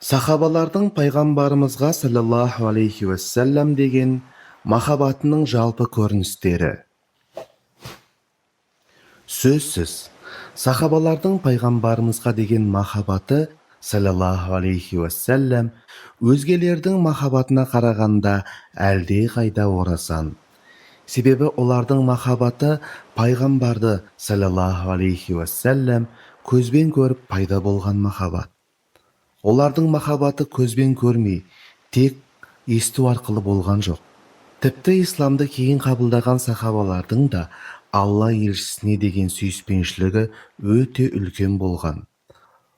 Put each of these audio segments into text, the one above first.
Сахабалардың пайғамбарымызға саллаллаху алейхи уассалам деген махаббатының жалпы көріністері. Сөзсіз, сахабалардың пайғамбарымызға деген махаббаты саллаллаху алейхи уассалам өзгелердің махаббатына қарағанда әлде қайда орасан. Себебі олардың махаббаты пайғамбарды саллаллаху алейхи уассалам көзбен көріп пайда болған махаббат. Олардың махаббаты көзбен көрмей, тек есту арқылы болған жоқ. Тіпті исламды кейін қабылдаған сахабалардың да Алла елшісіне деген сүйіспеншілігі өте үлкен болған.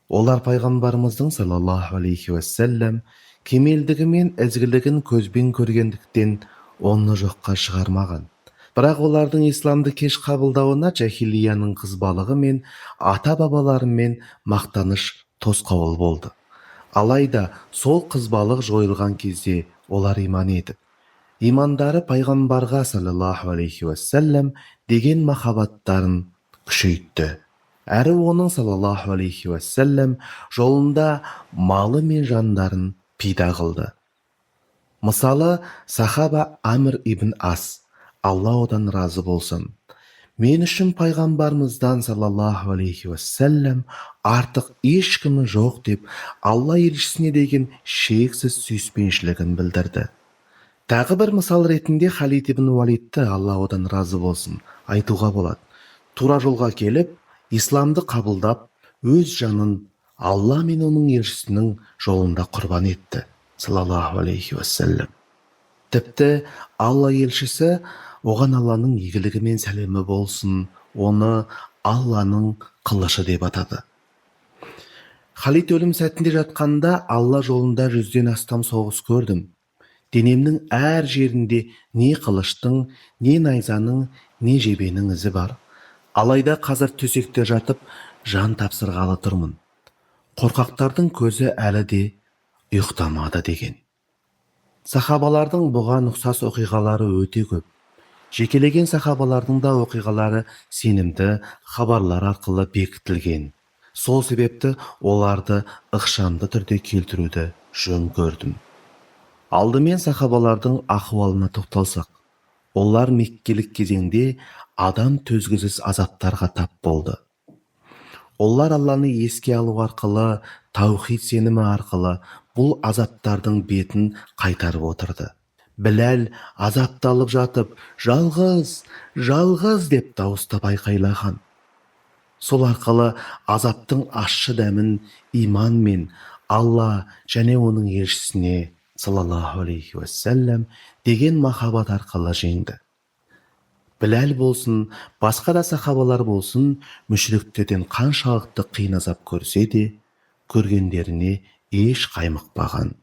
Олар пайғамбарымыздың саллаллаху алейхи уассалам кемелдігі мен ізгілігін көзбен көргендіктен оны жоққа шығармаған. Бірақ олардың исламды кеш қабылдауына жахилияның қызбалығы мен ата-бабаларымен мақтаныш тосқауыл болды. Алайда сол қызбалық жойылған кезде олар иман етіп, имандары пайғамбарға саллаллаху алейхи уассалам деген махаббаттарын күшейтті. Әрі оның саллаллаху алейхи уассалам жолында малы мен жандарын пида қылды. Мысалы, сахаба Амр ибн Ас, Алла одан разы болсын, мен үшін пайғамбарымыздан саллаллаху алейхи уассалам артық ешкімі жоқ деп Алла елшісіне деген шексіз сүйіспеншілігін білдірді. Тағы бір мысал ретінде Халид ибн Уалидті, Алла одан разы болсын, айтуға болады. Тура жолға келіп, исламды қабылдап, өз жанын Алла мен оның елшісінің жолында құрбан етті, саллаллаху алейхи уассалам. Тіпті Алла елшісі, оған Алланың игілігі мен сәлемі болсын, оны Алланың қылышы деп атады. Халид өлім сәтінде жатқанда, Алла жолында 100-ден астам соғыс көрдім. Денемнің әр жерінде не қылыштың, не найзаның, не жебенің ізі бар. Алайда қазір төсекте жатып, жан тапсырғалы тұрмын. Қорқақтардың көзі әлі де ұйықтамады деген. Сахабалардың бұған ұқсас оқиғалары өте көп. Жекелеген сахабалардың да оқиғалары сенімді хабарлар арқылы бекітілген. Сол себепті оларды ықшамды түрде келтіруді жөн көрдім. Алдымен сахабалардың ахуалына тоқталсақ, олар меккелік кезеңде адам төзгісіз азаптарға тап болды. Олар Алланы еске алу арқылы, таухид сенімі арқылы бұл азаптардың бетін қайтарып отырды. Біләл азапталып жатып, жалғыз, жалғыз деп дауыстап айқайлаған. Сол арқылы азаптың ащы дәмін иман мен Алла және оның елшісіне саллаллаху алейхи уассалам деген махаббат арқылы жеңді. Біләл болсын, басқа да сахабалар болсын, мүшриктерден қаншалықты қиын азап көрсе де, көргендеріне еш қаймықпаған.